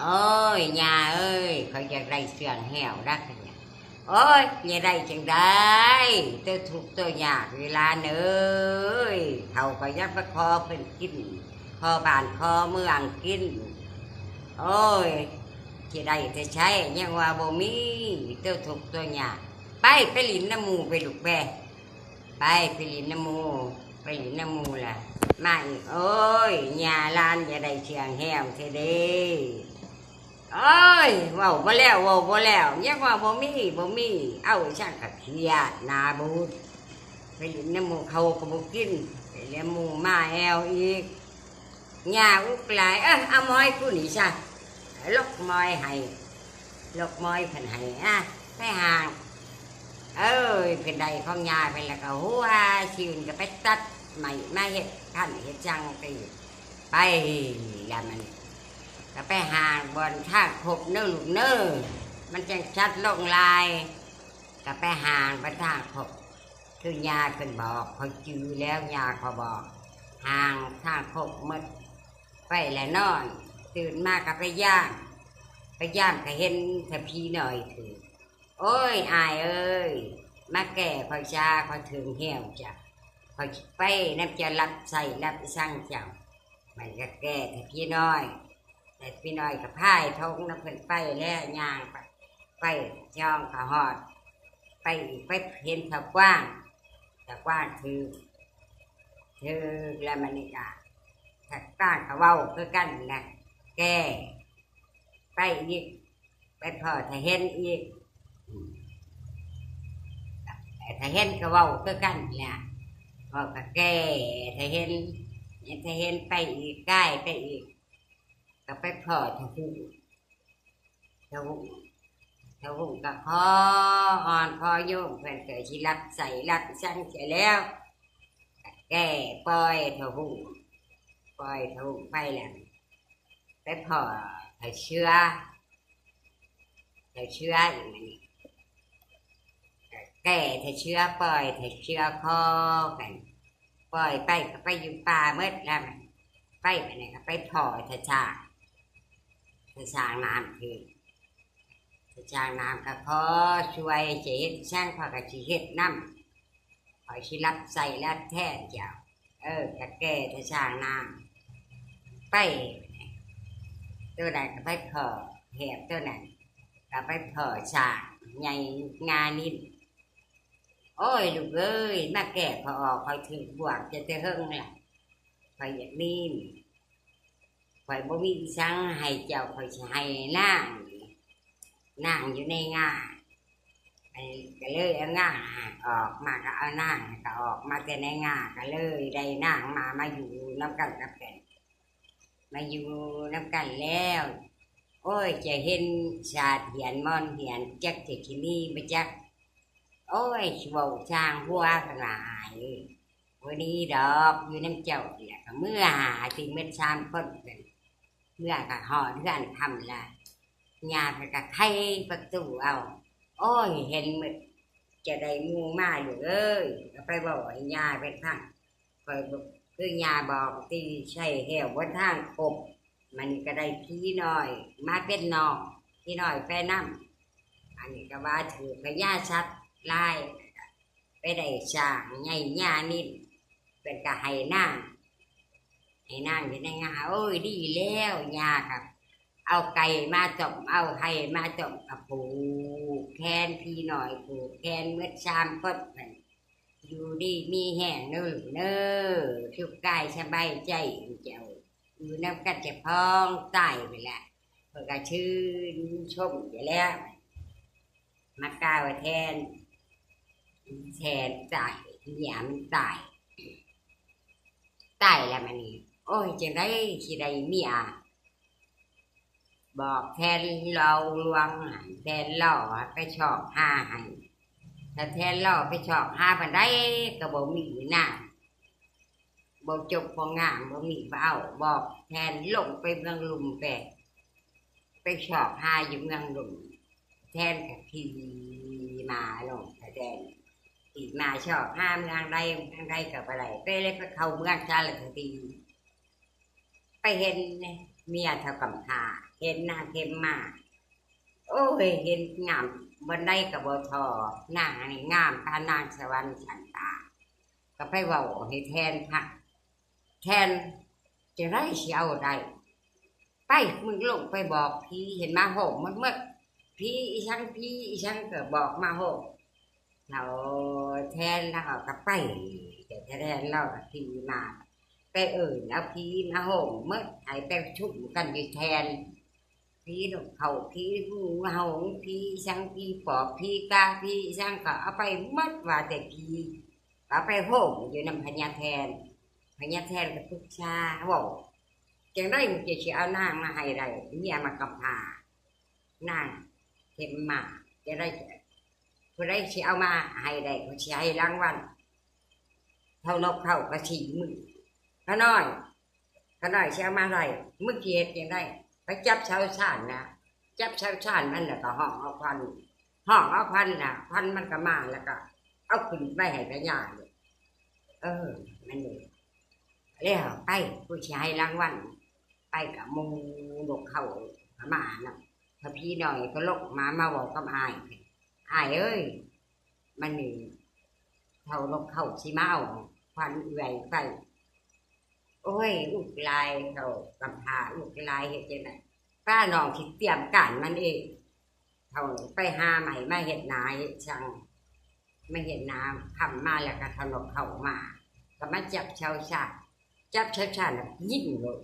ໂອ້ຍ ຍ່າເອີຍ ຂ້ອຍຢາກໄດ້ເຊື່ອງແຫ້ວນະ. ໂອ້ຍ ຈະໄດ້ຈັ່ງໃດ ຕົວທຸກຕົວຍາກຢູ່ຫຼານເອີຍ. ເຮົາກໍຍັງໄປຂໍເພິ່ນກິນ ຂໍບ້ານຂໍເມືອງກິນ. ໂອ້ຍ ຊິໄດ້ແຕ່ໃສ ຍັງວ່າບໍ່ມີ ຕົວທຸກຕົວຍາກ. ໄປ ໄປຫຼິ້ນນຳໝູ່ໄປລູກ ໄປ ໄປ ໄປຫຼິ້ນນຳໝູ່ ໄປຫຼິ້ນນຳໝູ່ລະມາອີກ. ໂອ້ຍ ຍ່າຫຼານຢາກໄດ້ເຊື່ອງແຫ້ວແທ້ເດ້. ໂອ້ຍ ເວົ້າບໍ່ແລ້ວ ເວົ້າບໍ່ແລ້ວ ຍັງວ່າບໍ່ມີ ບໍ່ມີ. ເອົາ ຊ່າງກະຄຽດໜ້າບູດ. ໄປຫຼິ້ນນຳໝູ່ເຂົາກໍບໍ່ກິນ ໄປຫຼິ້ນນຳໝູ່ມາແອວອີກ. ຍ່າອຸກຫຼາຍ ເອີ ເອົາໝອຍກູນີ້ຊະ ຫຼົກໝອຍໃຫ້ ຫຼົກໝອຍເພິ່ນໃຫ້ ອະ ໄປຫາງ. ເອີຍ ເພິ່ນໄດ້ຂອງຍ່າເພິ່ນແລ້ວກໍຫົວຊື່ນ ກໍໄປຕັດໄມ້ມາເຮັດຄັນເຮັດຫຍັງໄປ ໄປລະມັນ ກໍໄປຫາງບ່ອນທາງຄົບເນີລູກເນີ ມັນຈັ່ງຊັດລົງຫຼາຍ. ກໍໄປຫາງບ່ອນທາງຄົບ ຄືຍ່າເພິ່ນບອກ ຂ້ອຍຈື່ແລ້ວ ຍ່າຂ້ອຍບອກ ຫາງທາງຄົບໝົດ. ໄປແລ້ວນອນ ຕື່ນມາກໍໄປຢາມ ໄປຢາມກໍເຫັນແຕ່ຜີນ້ອຍຖືກ. ໂອ້ຍ ອ້າຍເອີຍ ມາແກ້ຂ້ອຍຊາ ຂ້ອຍຖືກແຫ້ວຈ້ະ ຂ້ອຍຊິໄປນຳເຈົ້າ ລັບໃຊ້ລັບສັງເຈົ້າ. ມັນກໍແກ້ແຕ່ຜີນ້ອຍ ແຕ່ຜີນ້ອຍກໍພາຍຖົງນຳເພິ່ນໄປແລ້ວ ຍ່າງໄປ ໄປຈອງກໍຮອດ ໄປອີກ ໄປເຫັນທ້າວກວາງ ທ້າວກວາງຖືກ ຖືກແລ້ວ ມັນນີ້ກະ ທ້າວກວາງກໍເວົ້າຄືກັນນະ ແກ້ ໄປອີກ ໄປພໍ້ທ້າວເຫັນອີກ ອືມ ທ້າວເຫັນກໍເວົ້າຄືກັນແຫຼະ ເວົ້າກໍແກ້ ທ້າວເຫັນ ທ້າວເຫັນໄປອີກ ກາຍໄປອີກ ກໍໄປພໍ້ທ້າວຮຸ່ງ ທ້າວຮຸ່ງ ທ້າວຮຸ່ງກໍຂໍອ່ອນຂໍໂຍມ ເພິ່ນກໍຊິລັບໃຊ້ລັບສັງເສຍແລ້ວ ກໍແກ້ປ່ອຍທ້າວຮຸ່ງ ປ່ອຍທ້າວຮຸ່ງໄປແລ້ວ ໄປພໍ້ທ້າວເຊືອ ທ້າວເຊືອອີກ ແກ້ແທ້ເຊືອ ປ່ອຍແທ້ເຊືອ ຂໍກັນ ປ່ອຍໄປກໍໄປຢູ່ປ່າໝົດແລ້ວ. ໄປບາດນີ້ກໍໄປພໍ້ແທ້ຊ່າງ ແທ້ຊ່າງນ້ຳ ຄືແທ້ຊ່າງນ້ຳກໍຂໍຊ່ວຍ ຈະເຮັດຫຍັງຂ້ອຍກໍຊິເຮັດນຳ ຂ້ອຍຊິຮັບໃຊ້ຮັບແທນເຈົ້າ. ເອີ ກະແກ່ແຕ່ຊ່າງນາງ ໄປ ໂຕໃດກໍໄປພໍ້ແຖບໂຕນັ້ນ ກໍໄປພໍ້ຊ່າງໃຫຍ່ງານິນ. ໂອ້ຍ ລູກເອີຍ ມາແກ່ຂ້ອຍອອກ ຂ້ອຍຖືກບວກຈະແຕ່ເຫິງລະ ຂ້ອຍຢາກມີ ຂ້ອຍບໍ່ມີອີ່ສັງໃຫ້ເຈົ້າ ຂ້ອຍຊິໃຫ້ນາງ ນາງຢູ່ໃນງາ ອັນນີ້ກໍເລີຍເອົານາງອອກມາ ກໍເອົານາງກໍອອກມາແຕ່ໃນງາ ກໍເລີຍໄດ້ນາງມາ ມາຢູ່ນຳກັນກັບແຟນ ມາຢູ່ນຳກັນແລ້ວ. ໂອ້ຍ ຈະເຫັນສາດຫຽນມອນຫຽນ ຈັກຈະຊິມີບໍ່ຈັກ. ໂອ້ຍ ຊິເວົ້າຊ່າງຫົວຂະໜາດ ບໍ່ດີດອກ ຢູ່ນຳເຈົ້ານີ້ແຫຼະ ກໍເມືອຫາຊິໝົດສາມຄົນ ເມືອກໍຮອດເຮືອນຄ່ຳລະ ຍ່າເພິ່ນກໍໄຂປະຕູເອົາ. ໂອ້ຍ ເຫັນໝົດ ຈະໄດ້ໝູ່ມາ ລູກເອີຍ ກໍໄປເວົ້າໃຫ້ຍ່າເພິ່ນຟັງ. ຂ້ອຍບໍ່ ຄືຍ່າບອກ ຕີໃສ່ແຫ້ວເບິດທາງຄົບ ມັນກໍໄດ້ຜີນ້ອຍມາເປັນນ້ອງ ຜີນ້ອຍໄປນຳ. ອັນນີ້ກໍວ່າຖືກພະຍາສັດຫຼາຍ ໄປໄດ້ຊ່າງໃຫຍ່ຍານິນ ເພິ່ນກໍໃຫ້ນາງ ໃຫ້ນາງຢູ່ໃນງາ. ໂອ້ຍ ດີແລ້ວ ຍ່າກໍເອົາໄກ່ມາຕົ້ມ ເອົາໄຂ່ມາຕົ້ມ ກໍຜູກແຂນຜີນ້ອຍ ຜູກແຂນໝົດສາມຄົນ. ຢູ່ດີມີແຮງເດີລູກເດີ ສຸກກາຍສະບາຍໃຈ ເຈົ້າຢູ່ນຳກັນຈະພ້ອງຕາຍໄປແຫຼະ. ເພິ່ນກໍຊື່ນຊົມຢູ່ແລ້ວ ມາກ່າວແທນ ແທນຕາຍ ເມຍມັນຕາຍ ຕາຍແລ້ວມານີ້ ໂອ້ຍ ຈັ່ງໃດຊິໄດ້ເມຍ ບອກແທນເລົ່າລວງໃຫ້ ແທນເລົ່າໃຫ້ໄປຊອກຫາໃຫ້ ຖ້າແທນເລົ່າໄປຊອກຫາປານໃດກໍບໍ່ມີນາງ ບໍ່ຈົບບໍ່ງາມ ບໍ່ມີຜູ້ເອົາ. ບອກແທນລົງໄປເມືອງລຸ່ມ ໄປ ໄປຊອກຫາຢູ່ເມືອງລຸ່ມ. ແທນກໍຂີ່ມ້າລົງ ແທນຂີ່ມ້າຊອກຫາເມືອງໃດ ເມືອງໃດກໍບໍ່ໄດ້ ໄປເລີຍໄປເຂົ້າເມືອງສາລະຄະດີ ໄປເຫັນ ເມຍເຖົ້າກຳພ້າ ເຫັນນາງເຂັມມາ ໂອ້ຍ ເຫັນງາມບ່ອນໃດກໍບໍ່ທໍ່ ນາງອັນນີ້ງາມປານນາງສະຫວັນຊັ້ນຕາ ກໍໄປເວົ້າໃຫ້ແທນຟັງ ແທນຈັ່ງໃດຊິເອົາໄດ້ ໄປ ມຶງລົງໄປບອກຜີ ເຫັນມາໂຮມໝົດໆ ຜີອີ່ຫຍັງ ຜີອີ່ຫຍັງກໍບອກມາໂຮມ ເຖົ້າແທນລາວກໍໄປ ແຕ່ແທນລາວກໍຂີ່ມາ ໄປເອີ້ນເອົາຜີມາໂຮມໝົດ ໃຫ້ໄປຊຸມກັນຢູ່ແທນ ຜີນົກເຂົາ ຜີງູເຫົ່າ ຜີອີ່ຫຍັງ ຜີປອບ ຜີກາ ຜີອີ່ຫຍັງກໍເອົາໄປໝົດ ວ່າແຕ່ຜີ ກໍເອົາໄປໂຮມຢູ່ນຳພະຍາແທນ ພະຍາແທນກໍປຶກສາເວົ້າ ຈັ່ງໃດມຶງຈະຊິເອົານາງມາໃຫ້ໄດ້ ເມຍມາກຳພ້າ ນາງເຂັມມາ ຈະໄດ້ ຜູ້ໃດຊິເອົາມາໃຫ້ໄດ້ ຂ້ອຍຊິໃຫ້ລາງວັນ ເຖົ້ານົກເຂົາກໍສີ່ໝື່ນ ຂ້ານ້ອຍ ຂ້ານ້ອຍຊິເອົາມາໄດ້ ມຶງຊິເຮັດຈັ່ງໃດ ໄປຈັບເສົາຊານນະ ຈັບເສົາຊານມັນ ແລ້ວກໍຮ້ອງເອົາຂວັນ ຮ້ອງເອົາຂວັນນະ ຂວັນມັນກໍມາ ແລ້ວກໍເອົາຂຶ້ນໄປໃຫ້ພະຍາ ເອີ ມັນນີ້ ແລ້ວໄປ ກູຊິໃຫ້ລາງວັນ ໄປກັບໝູ່ນົກເຂົາ ມານຳ ພະຜີນ້ອຍກໍລົງມາ ມາເວົ້າກັບອ້າຍ ອ້າຍເອີຍ ມັນນີ້ ເຖົ້ານົກເຂົາຊິມາເອົາຂວັນເອື້ອຍໄປ ໂອ້ຍ ອຸກຫຼາຍ ເຖົ້າກຳພ້າອຸກຫຼາຍ ເຮັດຈັ່ງໃດ ປ້ານ້ອງຊິຕຽມການມັນເອງ ເຖົ້າໄປຫາໄມ້ມາເຮັດໜ້າເຮັດສັງ ມາເຮັດໜ້າຄຳມາ ແລ້ວກໍເຖົ້ານົກເຂົາມາ ກໍມາຈັບເສົາຊານ ຈັບເສົາຊານແລ້ວຍິງໂລດ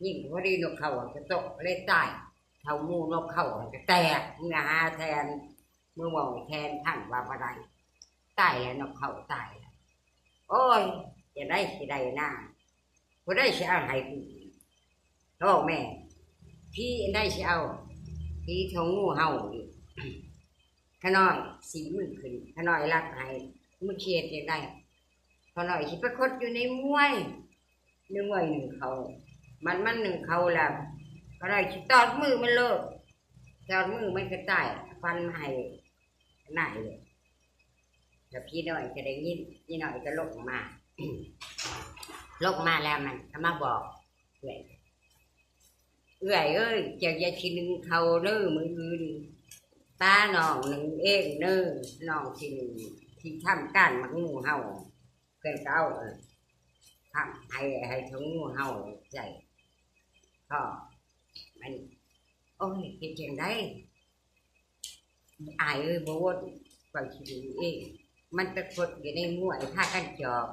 ຍິງພໍດີນົກເຂົາກໍຕົກເລີຍຕາຍ ເຖົ້າໝູ່ນົກເຂົາກໍແຕກ ເມືອຫາແທນ ເມືອເວົ້າແທນພັງວ່າບໍ່ໄດ້ ຕາຍແລ້ວ ນົກເຂົາຕາຍແລ້ວ ໂອ້ຍ ຈັ່ງໃດຊິໄດ້ນາງ ຜູ້ໃດຊິເອົາໃຫ້ກູ ໂອ້ ແມ່ ຜີອັນໃດຊິເອົາ ຜີເຖົ້າງູເຫົ່ານີ້ ຂະນ້ອຍສີມືຂຶ້ນ ຂະນ້ອຍລັດໃຫ້ ມຶງຊິເຮັດຈັ່ງໃດ ຂະນ້ອຍຊິໄປຂົດຢູ່ໃນມວຍ ໃນມວຍໜຶ້ງເຂົ້າ ມັນ ມັນໜຶ້ງເຂົ້າແລ້ວ ຂະນ້ອຍຊິຕອດມືມັນໂລດ ຕອດມືມັນກໍຕາຍ ຟັນມາໃຫ້ນາຍໂລດ ແລ້ວຜີນ້ອຍກໍໄດ້ຍິນ ຜີນ້ອຍກໍລົງມາ ລົງມາແລ້ວມັນກໍມາບອກເອື້ອຍ ເອື້ອຍເອີຍ ເຈົ້າຢ່າຊິໜຶ້ງເຂົ້າເດີ ມື້ອື່ນປ້ານ້ອງໜຶ້ງເອງເດີ ນ້ອງຊິໜຶ້ງ ຊິທຳການໝາກງູເຫົ່າ ເພິ່ນກໍເອົາ ເອີ ທຳໃຫ້ ໃຫ້ເຖົ້າງູເຫົ່າໃສ່ ພໍມັນ ໂອ້ຍ ເຮັດຈັ່ງໃດ ອ້າຍເອີຍ ບໍ່ວົນ ຂ້ອຍຊິເຮັດເອງ ມັນໄປຂົດຢູ່ໃນມວຍ ພາກັນຈອບ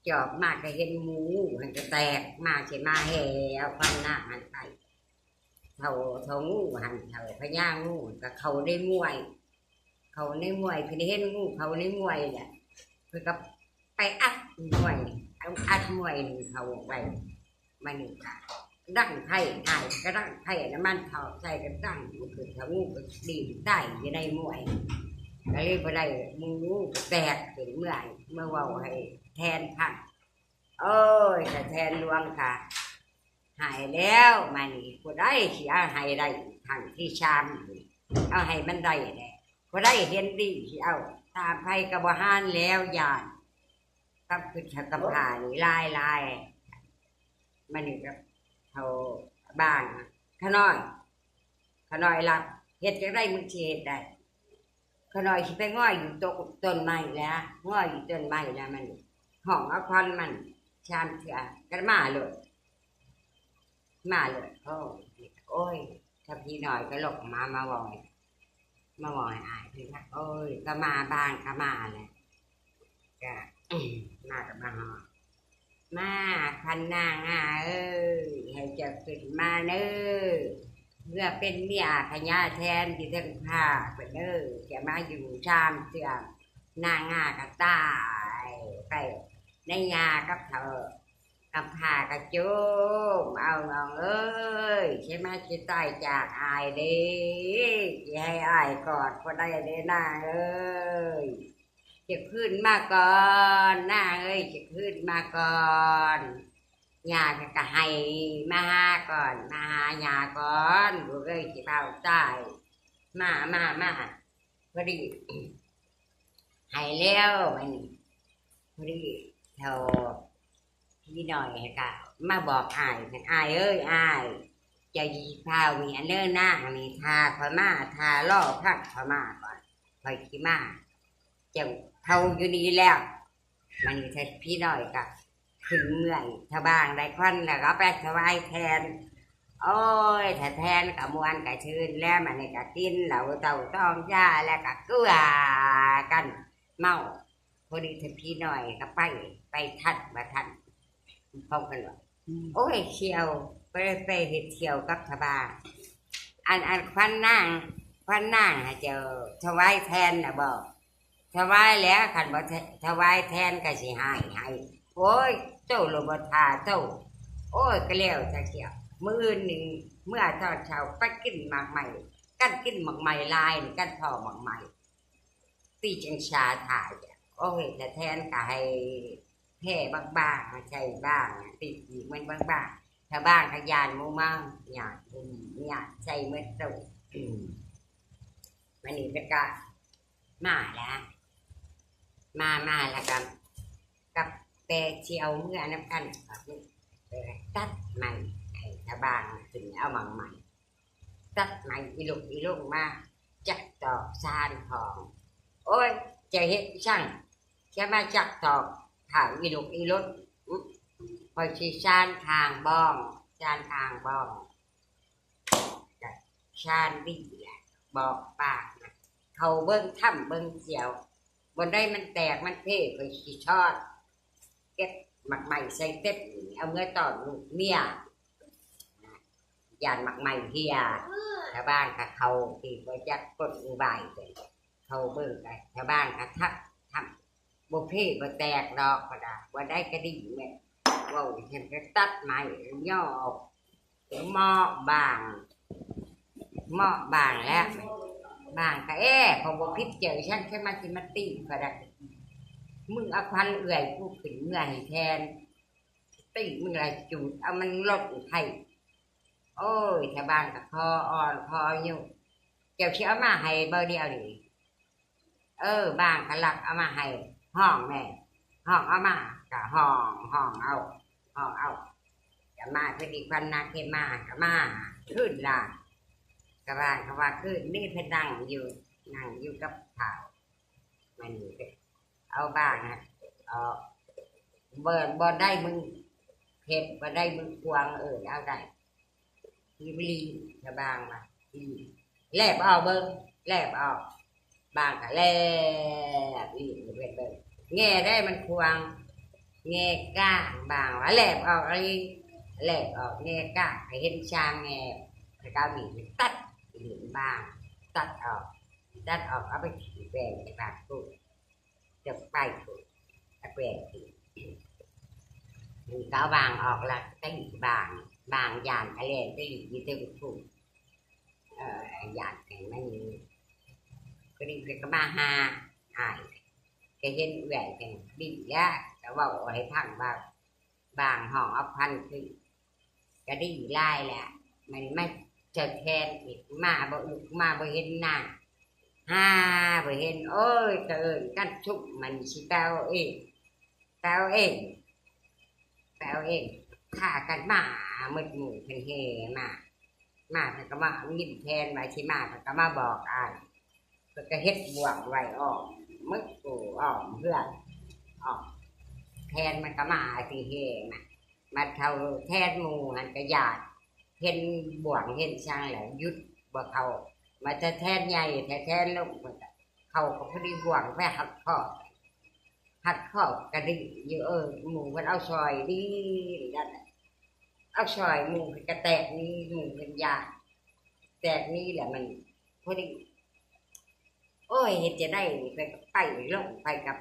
ຈອບມາກໍເຫັນໝູ່ງູຫັ້ນກໍແຕກມາ ຊິມາແຫ່ເອົາຂວັນນາງຫັ້ນໄປ ເຖົ້າ ເຖົ້າງູຫັ້ນ ເຖົ້າພະຍາງູກໍເຂົ້າໃນມວຍ ເຂົ້າໃນມວຍ ເພິ່ນເຫັນງູເຂົ້າໃນມວຍແຫຼະ ເພິ່ນກໍໄປອັດມວຍ ອັດມວຍໜຶ້ງເຂົ້າໄປ ມານີ້ກະດັງໄຟ ອ້າຍກະດັງໄຟ ນ້ຳມັນຖອກໃສ່ກະດັງ ມັນຄືເຖົ້າງູກະດີນຕາຍຢູ່ໃນມວຍ ກະເລີຍບໍ່ໄດ້ ໝູ່ງູກະແຕກເປັນເມືອ ເມືອເວົ້າໃຫ້ແທນຟັງ ໂອ້ຍ ກະແທນຫຼວງກະຫາຍແລ້ວ ມານີ້ຜູ້ໃດຊິເອົາໃຫ້ໄດ້ຄັ້ງທີສາມ ເອົາໃຫ້ມັນໄດ້ແຫຼະ ຜູ້ໃດເຫັນດີຊິເອົາ ຕາມໃຜກະບໍ່ຫານແລ້ວ ຢ້ານ ຄຳຄິດເຖົ້າກຳພ້ານີ້ຫຼາຍໆ ມັນນີ້ກໍເຖົ້າບ້ານ ຂະນ້ອຍ ຂະນ້ອຍລັດ ເຮັດຈັ່ງໃດມຶງຊິເຮັດໄດ້ ຂະນ້ອຍຊິໄປງອຍຢູ່ຕົ້ນ ຕົ້ນໄມ້ແລ້ວ ງອຍຢູ່ຕົ້ນໄມ້ແລ້ວ ມັນຮ້ອງເອົາຂວັນມັນສາມເທື່ອ ກໍມາໂລດ ມາໂລດ ໂອ້ຍ ໂອ້ຍ ຖ້າຜີນ້ອຍກໍລົງມາ ມາເວົ້າ ມາເວົ້າໃຫ້ອ້າຍເພິ່ນ ໂອ້ຍ ກໍມາ ບາງກໍມາແຫຼະ ກະ ມາກໍມາຮອດ ມາ ຂວັນນາງອາເອີຍ ໃຫ້ເຈົ້າຂຶ້ນມາເດີ ເພື່ອເປັນເມຍພະຍາແທນຢູ່ເທິງຟ້າເພິ່ນເດີ ຈະມາຢູ່ຊາມເຊື່ອມ ນາງອາກໍຕາຍໄປ ນາຍາກັບເຖົ້າ ກັບຂ້າກະໂຈມເອົານ້ອງເອີຍ ຊິມາຊິຕາຍຈາກອ້າຍເດ້ ຊິໃຫ້ອ້າຍກອດບໍ່ໄດ້ເດ້ນາງເອີຍ ຈະຄືນມາກ່ອນ ນາງເອີຍ ຈະຄືນມາກ່ອນ ຍ່າກໍໃຫ້ມາຫາກ່ອນ ມາຫາຍ່າກ່ອນ ລູກເອີຍ ຊິຟ້າວຕາຍ ມາ ມາ ມາ ພໍດີ ໃຫ້ແລ້ວ ອັນນີ້ ພໍດີເຖົ້າ ຜີນ້ອຍໃຫ້ກະ ມາບອກອ້າຍ ອ້າຍເອີຍ ອ້າຍ ເຈົ້າຢ່າຟ້າວເມຍເດີ ນາງນີ້ຖ້າຂ້ອຍມາ ຖ້າລໍພັກຂ້ອຍມາກ່ອນ ຂ້ອຍຊິມາ ເຈົ້າເຖົ້າຢູ່ນີ້ແລ້ວ. ມັນນີ້ ພີ່ນ້ອຍກໍຂຶ້ນເມືອງ ຊາວບ້ານໄດ້ຄວັນແລ້ວກໍເອົາໄປຖວາຍແທນ. ໂອ້ຍ ຖວາຍແທນກໍມ່ວນກໍຊື່ນແລ້ວ ມັນນີ້ກໍກິນເຫຼົ້າເຕົ້າຕອງຢາ ແລ້ວກໍເກືອກັນເມົາ. ພໍດີແຕ່ພີ່ນ້ອຍກໍໄປ ໄປທັນບໍ່ທັນ ພ້ອມກັນວ່າ ອືມ ໂອ້ຍ ທ່ຽວ ໄປ ໄປເຮັດທ່ຽວກັບຊາວບ້ານ. ອັນ ອັນຂວັນນາງ ຂວັນນາງໃຫ້ເຈົ້າຖວາຍແທນນະບໍ? ຖວາຍແລ້ວ ຄັນບໍ່ຖະ ຖວາຍແທນກໍຊິຮ້າຍໃຫ້. ໂອ້ຍ ໂຕໂລບໍ່ຖ້າໂຕ. ໂອ້ຍ ກໍແລ້ວຈັກທ່ຽວ ມື້ອື່ນນີ້ເມື່ອຕອນເຊົ້າໄປກິນໝາກໄມ້ ກັນກິນໝາກໄມ້ຫຼາຍນີ້ ກັນພໍ້ໝາກໄມ້ ຕີຈັ່ງຊາທ່າ. ໂອ້ຍ ຖວາຍແທນກໍໃຫ້ແຜ່ບັກບາງ ໃສ່ບາງ ຕີອີກມັນບັກບາງ ຖ້າບາງກໍຢ້ານໝູມາ ຍາດ ຍາດໃສ່ໝົດໂຕ. ອືມ ມື້ນີ້ເພິ່ນກໍມາແລ້ວ ມາ ມາແລ້ວກໍກັບແຕ່ຊິເອົາເມືອນຳກັນ ຕັດໄມ້ໃຫ້ຊາວບ້ານກິນ ເອົາໝາກໄມ້ ຕັດໄມ້ອີລຸກອີລຸງມາຈັກຕອກຊານຂອງ. ໂອ້ຍ ຈະເຮັດຫຍັງ ຈະມາຈັກຕອກຂ້າງອີລຸກອີລຸງ? ຂ້ອຍຊິຊານຂ້າງບ້ອງ ຊານຂ້າງບ້ອງ ກະຊານດີແຫຼະ ບອກປາກນະ ເຂົ້າເບິ່ງຖ້ຳເບິ່ງສຽວ ບ່ອນໃດມັນແຕກມັນເພ ຂ້ອຍຊິຊອດ ເກັບໝາກໄມ້ໃສ່ເຕັບ ເອົາເມືອຕ້ອນລູກເມຍ ຢ້ານໝາກໄມ້ເຫ່ຍ. ຊາວບ້ານກະເຂົ້າທີ່ບໍ່ຈັກກົນອຸບາຍ ເຂົ້າເບິ່ງກະຊາວບ້ານກະທັກ ທັກ ບໍ່ເພບໍ່ແຕກດອກ ເພິ່ນວ່າ ບ່ອນໃດກະດີແມ່ນ ເວົ້າຈັ່ງຊັ້ນກະຕັດໄມ້ຍໍອອກ ເໝາະບາງ ເໝາະບາງແລ້ວ ບາງກະແອ ເຂົາບໍ່ຜິດໃຈ ຊັ້ນຄືມັນຊິມາຕີຂ້ອຍດອກ ມຶງເອົາຂວັນເອື້ອຍກູຂຶ້ນເມືອໃຫ້ແທນ ຕີມຶງລະຈູດເອົາມັນລົງໄທ. ໂອ້ຍ ຊາວບ້ານກະຂໍອ່ອນຂໍຍຸ ເຈົ້າຊິເອົາມາໃຫ້ບໍ່ດຽວນີ້? ເອີ ບາງກະລັກເອົາມາໃຫ້ ຮ້ອງແມ່ ຮ້ອງເອົາມາ ກະຮ້ອງ ຮ້ອງເອົາ ຮ້ອງເອົາ ກະມາ ເພິ່ນອີກພັນນາເຄມາ ກະມາຄືນລະ ກະວ່າ ກະວ່າຄືນນີ້ເພິ່ນນັ່ງຢູ່ ນັ່ງຢູ່ກັບເຖົ້າ ມັນເອົາບາງ ເອົາ ບໍ່ ບໍ່ໄດ້ມຶງເພັດ ບໍ່ໄດ້ມຶງຂວາງ ເອີ ເອົາໄດ້ ອີ່ຫຼີ ຊາວບ້ານວ່າ ອີ່ຫຼີ ແລບເອົາເບິ່ງ ແລບເອົາ ບາງກະແລບ ອີ່ເບິ່ງ ແງ່ໄດ້ມັນຂວາງ ແງ່ກ້າງ ບາງວ່າແລບເອົາອີ່ຫຼີ ແລບເອົາແງ່ກ້າງ ໃຫ້ເຫັນຊ່າງແງ່ ແລ້ວກໍເອົາມີດຕັດ ບາງ ຕັດອອກ ຕັດອອກ ເອົາໄປຖິ້ມແປງໃສ່ບາດໂກ ຈະໄປພຸ້ນ ຕະແກວງ ມັນກໍເອົາບາງອອກລະຕີບາງ ບາງຢ້ານກະແລ່ນໄປຫຼີ່ຢູ່ເທິງພຸ້ນ ເອີ ຢ້ານໃຫ້ມັນ ກໍດີ ກໍມາຫາອ້າຍ ກໍເຫັນເອື້ອຍກັນດີແລ້ວ ກໍເວົ້າໃຫ້ຟັງວ່າ ບາງຫ້ອງອອກພັນຄື ກະດີຫຼາຍແຫຼະ ມັນມາເຈົ້າແທນອີກ ມາບໍ່ລຸກ ມາບໍ່ເຫັນໜ້າ ຫາບໍ່ເຫັນ ໂອ້ຍ ກະເອີ້ນກັນຊຸມ ມັນຊິໄປເອົາເອງ ໄປເອົາເອງ ໄປເອົາເອງ ພາກັນມາໝົດໝູ່ ເພິ່ນແຫ່ມາ ມາເພິ່ນກະມາຍິນແທນວ່າຊິມາ ເພິ່ນກະມາບອກອ້າຍ ເພິ່ນກະເຮັດບ່ວງໄວ້ອ້ອມໝົດ ໂອ້ ອ້ອມເຮືອນ ອ້ອມ ແທນມັນກະມາຊິແຫ່ມາ ມາເຂົ້າແທນໝູ່ຫັ້ນກະຢ້ານ ເຫັນບ່ວງເຫັນຊ່າງແລ້ວຢຸດບໍ່ເຂົ້າ ມາແຕ່ແທນໃຫຍ່ ແຕ່ແທນລົງ ເພິ່ນກະເຂົ້າ ກໍພໍດີບ່ວງໄປຮັດຂໍ້ ຮັດຂໍ້ກະດີຢູ່ ເອີ ໝູ່ເພິ່ນເອົາຊ່ອຍດີ ນັ້ນແຫຼະ ເອົາຊ່ອຍໝູ່ເພິ່ນກະແຕກໜີ ໝູ່ເພິ່ນຢ້ານແຕກໜີແລ້ວ ມັນພໍດີ ໂອ້ຍ ເຮັດຈັ່ງໃດ ຂ້ອຍກໍໄປ ລົງໄປກັບ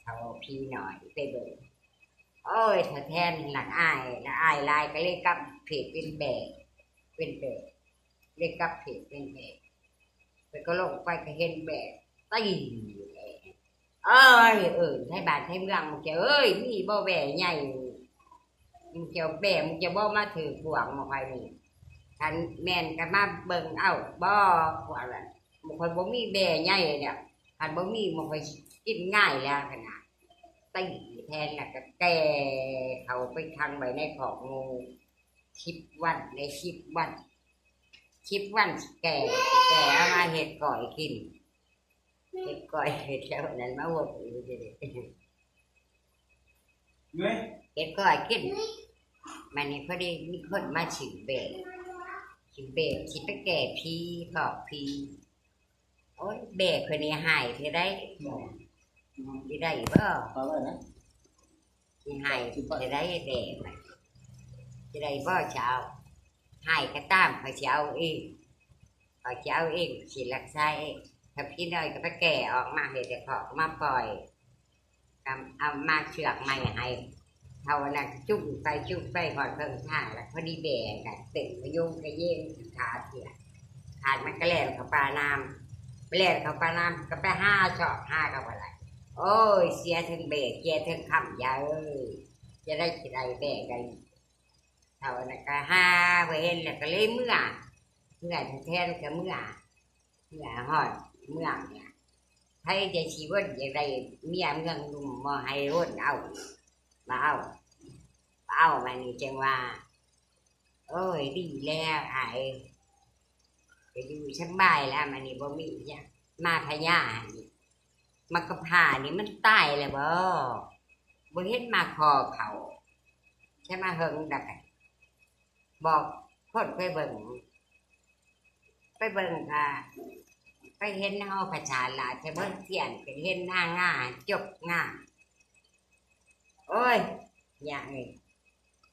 ເຖົ້າຜີນ້ອຍໄປເບິ່ງ ໂອ້ຍ ສະແທນລະອາຍ ລະອາຍຫຼາຍ ກໍເລີຍກັບເພດເປັນແບ ເປັນແບ ເລີຍກັບເພດເປັນແບ ຂ້ອຍກໍລົງໄປກໍເຫັນແບຕີ ເອີຍ ເອີຍ ໄທບ້ານໄທເມືອງ ໝູ່ເຈົ້າເອີຍ ມີບໍ່ແບໃຫຍ່ ໝູ່ເຈົ້າແບ ໝູ່ເຈົ້າບໍ່ມາຖືກພວກໝູ່ຂ້ອຍນີ້ ຄັນແມ່ນກໍມາເບິ່ງເອົາບໍ່ ພວກນັ້ນ ໝູ່ຂ້ອຍບໍ່ມີແບໃຫຍ່ແລ້ວ ຄັນບໍ່ມີໝູ່ຂ້ອຍກິນງ່າຍແລ້ວຫັ້ນນະ ຕີ ແທນ ແລ້ວກໍແກ່ເຂົ້າໄປຂັງໄວ້ໃນຄອກໝູ່ສິບວັນ ໄດ້ສິບວັນ ສິບວັນຊິແກ່ ຊິແກ່ເອົາມາເຮັດກ້ອຍກິນ ເຮັດກ້ອຍ ເຮັດແລ້ວນັ້ນມາຫົດຢູ່ເດ ເຮັດກ້ອຍກິນ. ບາດນີ້ພໍດີມີຄົນມາຊື້ແບ້ ຊື້ແບ້ຊິໄປແກ່ຜີ ຟອກຜີ. ໂອ້ຍ ແບ້ຂ້ອຍນີ້ຮ້າຍແທ້ໃດ໋ ຊິໄດ້ບໍ່ ຊິຮ້າຍແທ້ໃດ໋ ແບ້ ຊິໄດ້ບໍ່ ຊິເອົາ ຮ້າຍກໍຕາມ ຂ້ອຍຊິເອົາເອງ ຂ້ອຍຊິເອົາເອງ ຊິລັກສາເອງ. ຖ້າຜີນ້ອຍກໍໄປແກ່ອອກມາ ເຮັດໃຫ້ຄອກມາປ່ອຍ ກໍເອົາມາເຊືອກໃໝ່ໃຫ້ ເທົ່ານັ້ນ ຈຸງໄປຈຸງໄປຮອດເຄິ່ງທາງ ແລ້ວພໍດີແບ້ກໍເຕັ້ນຂະໂຍງຂະເຢງຂາເສຍ ຂາດມັນກໍແລ່ນເຂົ້າປ່ານ້ຳ ແລ່ນເຂົ້າປ່ານ້ຳ ກໍໄປຫາຊອກຫາກໍບໍ່ໄດ້. ໂອ້ຍ ເສຍເທິງແບ້ ເສຍເທິງຄຳ ຢາເອີຍ ຈະໄດ້ຊິໄດ້ແບ້ໄດ້. ເທົ່ານັ້ນກໍຫາບໍ່ເຫັນ ແລ້ວກໍເລີຍເມືອ ເມືອ ແທນກໍເມືອ ເມືອຮອດເມືອງນີ້ ໃຜຈະຊິວົນ ຢາກໄດ້ເມຍເມືອງລຸ່ມ ບໍ່ໃຫ້ວົນເອົາ ບໍ່ເອົາ ບໍ່ເອົາ. ບາດນີ້ຈຶ່ງວ່າ ໂອ້ຍ ດີແລ້ວອ້າຍ ກໍຢູ່ສະບາຍແລ້ວ ບາດນີ້ບໍ່ມີຫຍັງ. ມາພະຍານີ້ ໝາກກຳພ້ານີ້ມັນຕາຍແລ້ວບໍ່? ບໍ່ເຫັນມາຂໍເຂົ້າ ໃຊ້ມາເຫິງດອກ ບອກຄົນໄປເບິ່ງ ໄປເບິ່ງກະໄປເຫັນເຮົາພະສາລາຊະເບິ່ງທຽນ ໄປເຫັນນາງງາຈົບງາມ. ໂອ້ຍ ຍາເອີຍ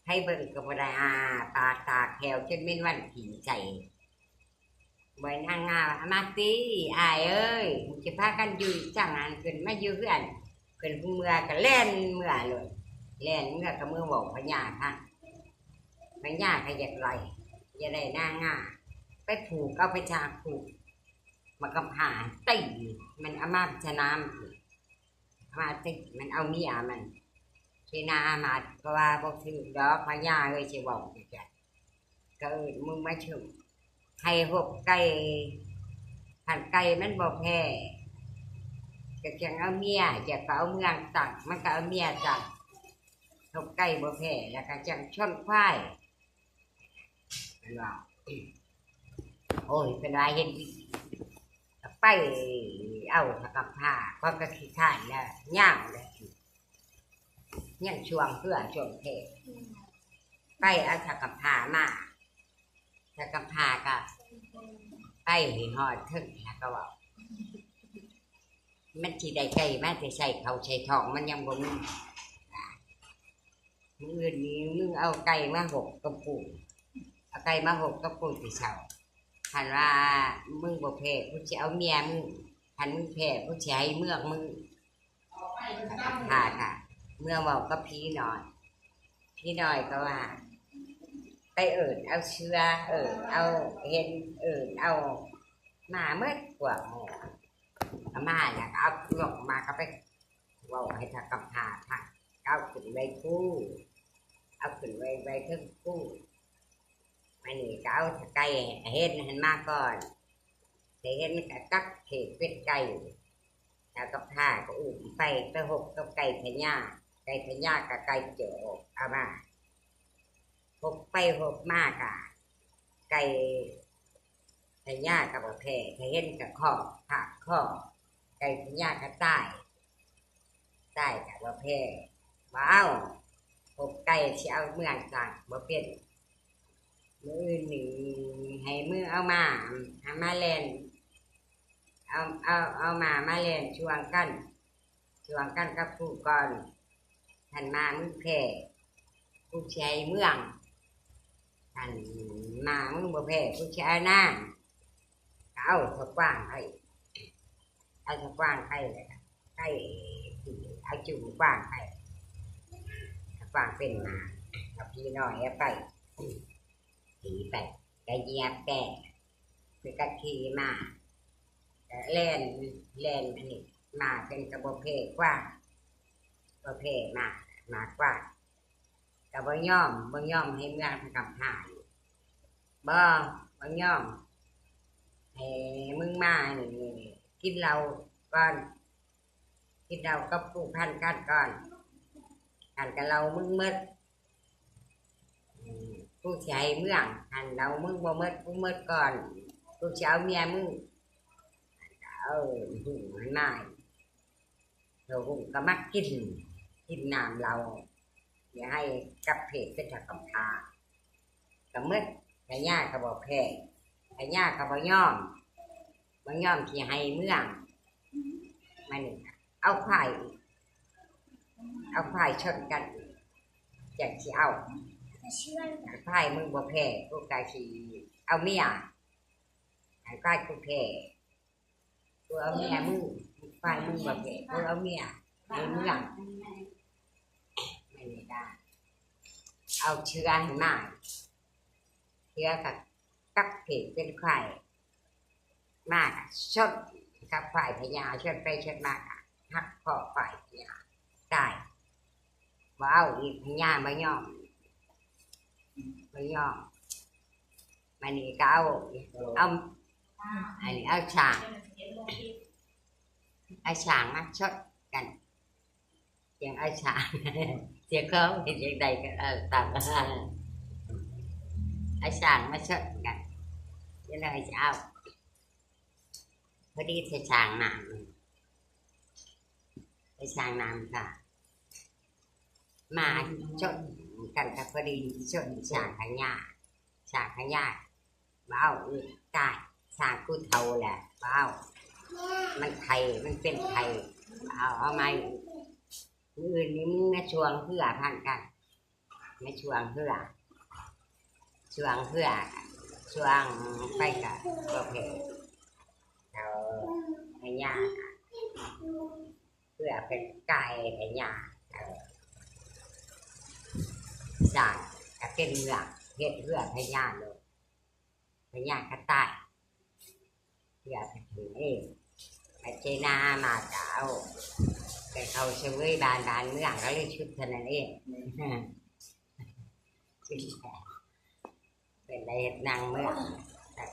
ໃຜເບິ່ງກໍບໍ່ໄດ້ ອ້າປາກຕາກແຂ້ວ ຈົນເໝັນວັນຂີ້ໃສ່. ບອຍນາງງາມວ່າ ມາຕິອ້າຍເອີຍ ຊິພາກັນຢູ່ຈັ່ງຫັ້ນ ຂຶ້ນມາຢູ່ເຮືອນ. ເພິ່ນເມືອກໍແລ່ນເມືອໂລດ ແລ່ນເມືອກໍເມືອເວົ້າພະຍາທັງ ພະຍາກໍຢາກໄລ່ ຢາກໄດ້ນາງງາມ ໄປຜູກເອົາໄປສາກຜູກ ໝາກກຳພ້າຕີ ມັນເອົາມາສະໜາມ ມາຕິ ມັນເອົາເມຍມັນ ເສນາອາມາດກໍວ່າບໍ່ຖືກດອກ ພະຍາເອີຍ ຊິເວົ້າຈັ່ງໃດ ກໍເອີ້ນມຶງມາຊຸມ ໃຫ້ຮົບໄກ່ ຄັນໄກ່ມັນບໍ່ແພ້ ກໍຈັ່ງເອົາເມຍ ຈະເອົາເມືອງຕັ້ງ ມັນກໍເອົາເມຍຕັ້ງ ຮົບໄກ່ບໍ່ແພ້ ແລ້ວກໍຈັ່ງຊົນຄວາຍ. ເພິ່ນວ່າ ໂອ້ຍ ເພິ່ນວ່າເຮັດ ໄປເອົາສະກຳພ້າ ຂ້ອຍກໍຂີ້ຄ້ານແລ້ວ ຍາວແລ້ວ ຍັງຊ່ວງເພື່ອຊ່ວງແທ້ ໄປເອົາສະກຳພ້າມາ ສະກຳພ້າກໍໄປໃຫ້ຮອດເທິງ ແລ້ວກໍເວົ້າ ມັນຊິໄດ້ໄກ່ມາແຕ່ໃສ່ເຂົ້າໃສ່ທ້ອງ ມັນຍັງບໍ່ມີ. ມື້ອື່ນນີ້ມຶງເອົາໄກ່ມາຮົບກັບກູ ເອົາໄກ່ມາຮົບກັບກູແຕ່ເຊົ້າ ຄັນວ່າມຶງບໍ່ແພ້ ກູຊິເອົາເມຍມຶງ ຄັນມຶງແພ້ ກູຊິໃຫ້ເມືອງມຶງ. ພາກະເມືອເວົ້າກັບຜີນ້ອຍ ຜີນ້ອຍກໍວ່າ ໄປເອີ້ນເອົາເສືອ ເອີ້ນເອົາເຫັນ ເອີ້ນເອົາມາໝົດພວກໝູ່ ເອົາມາແລ້ວກໍເອົາລົງມາ ກໍໄປເວົ້າໃຫ້ເຖົ້າກຳພ້າຟັງ ກໍເອົາຂຶ້ນໄວ້ພູ ເອົາຂຶ້ນໄວ້ ໄວ້ເທິງພູ. ອັນນີ້ກໍເອົາໄກ່ເຫັນຫັ້ນມາກ່ອນ ໄດ້ເຫັນກໍຈັບເຂກເປັນໄກ່ ແລ້ວກໍພາກໍອຸ້ມໄປ ໄປຮົບກັບໄກ່ພະຍາ ໄກ່ພະຍາກໍໄກ່ໂຈກເອົາມາ ຮົບໄປຮົບມາກໍໄກ່ພະຍາກໍບໍ່ແພ້ ໄດ້ເຫັນກໍຄອບ ພາບຄອບ ໄກ່ພະຍາກໍຕາຍ ຕາຍກໍບໍ່ແພ້. ບໍ່ເອົາ ພົບໄກ່ຊິເອົາເມືອງສ້າງບໍ່ເປັນ. ມື້ອື່ນນີ້ໃຫ້ມືເອົາມາ ເອົາມາແລ່ນ ເອົາ ເອົາ ເອົາມາ ມາແລ່ນຊ່ວງກັນ ຊ່ວງກັນກັບກູກ່ອນ. ຄັນມາມຶງແພ້ ກູຊິໃຫ້ເມືອງ. ຄັນມາມຶງບໍ່ແພ້ ກູຊິເອົານາງ. ກໍເອົາສະກວາງໄປ ເອົາສະກວາງໄປ ແລ້ວກໍໄປ ເອົາຈຸ່ມກວາງໄປ ສະກວາງເປັນໝາ ເອົາຜີນ້ອຍເອົາໄປ ຂີ່ໄປ ກະຢຽບແປ້ ຄືກັບຂີ່ມ້າ ກະແລ່ນ ແລ່ນອັນນີ້ ມ້າເພິ່ນກະບໍ່ແພ້ກວາງ ບໍ່ແພ້ມ້າ ມ້າກວາງ ກະບໍ່ຍອມ ບໍ່ຍອມໃຫ້ເມືອງທາງກຳພາ ບໍ່ ບໍ່ຍອມ ໃຫ້ມຶງມານີ້ ກິນເຫຼົ້າກ່ອນ ກິນເຫຼົ້າກັບກູພັນກັນກ່ອນ ຫັ້ນກໍເລົ່າມຶງໝົດ. ອືມ ກູຊິໃຫ້ເມືອງ ຫັ້ນເລົ່າມຶງບໍ່ໝົດ ກູໝົດກ່ອນ ກູຊິເອົາເມຍມຶງ. ເອີ ຫຸ້ງມັນມາ ເຂົາຫຸ້ງກໍມັກກິນ ກິນນ້ຳເຫຼົ້າ ຊິໃຫ້ກັບເພດເປັນເຈົ້າກຳພ້າ ກໍໝົດ. ພະຍາກໍບໍ່ແພ້ ພະຍາກໍບໍ່ຍອມ ບໍ່ຍອມຊິໃຫ້ເມືອງ. ມານີ້ເອົາຄວາຍອີກ ເອົາຄວາຍຊົນກັນອີກ ຈັ່ງຊິເອົາ. ຄວາຍມຶງບໍ່ແພ້ ກູກໍຊິເອົາເມຍ ໃຫ້ຄວາຍກູແພ້ ກູເອົາເມຍມຶງ. ຄວາຍມຶງບໍ່ແພ້ ກູເອົາເມຍໃຫ້ເມືອງ. ມານີ້ກໍເອົາເຊືອໃຫ້ມາ ເຊືອກໍກັບເພດເປັນຄວາຍ ມາກໍຊົນກັບຄວາຍພະຍາ ຊົນໄປຊົນມາກໍຫັກຄໍຄວາຍພະຍາຕາຍ. ບໍ່ເອົາອີກ ພະຍາບໍ່ຍອມ ບໍ່ຍອມ. ມານີ້ກໍເອົາ ເອົາ ອັນນີ້ເອົາຊ້າງ ເອົາຊ້າງມາຊົນກັນ. ຈັ່ງເອົາຊ້າງ ເຈົ້າຂອງເຮັດຈັ່ງໃດກໍເອົາຕາມ ເອົາຊ້າງມາຊົນກັນ ຈັ່ງໃດຊິເອົາ. ພໍດີໄປຊ້າງນ້ຳ ໄປຊ້າງນ້ຳກໍມາຊົນກັນ ກໍພໍດີຊົນຊ້າງພະຍາ ຊ້າງພະຍາ ເວົ້າອີກ ຕາຍ ຊ້າງກູເຖົ້າແລ້ວ ເວົ້າ ມັນໄຂ້ ມັນເປັນໄຂ້ ເອົາ ເອົາໃໝ່. ມື້ອື່ນນີ້ມາຊ່ວງເຮືອພັນກັນ ມາຊ່ວງເຮືອ ຊ່ວງເຮືອ ຊ່ວງໄປກະບໍ່ແພ້ ເອົາພະຍາ ເພື່ອເປັນກາຍພະຍາ ເອີ ສ້າງກະເປັນເມືອງ ເຮັດເຮືອພະຍາໂລດ ພະຍາກະຕາຍ ເພື່ອເປັນເອງ ໄປເຈນາມາກະເອົາ ໄປເຂົ້າສະເຫວີຍບ້ານ ບ້ານເມືອງກະເລີຍຊຸດເທົ່ານັ້ນເອງ. ເປັນໄດ້ເຮັດນາງເມືອງ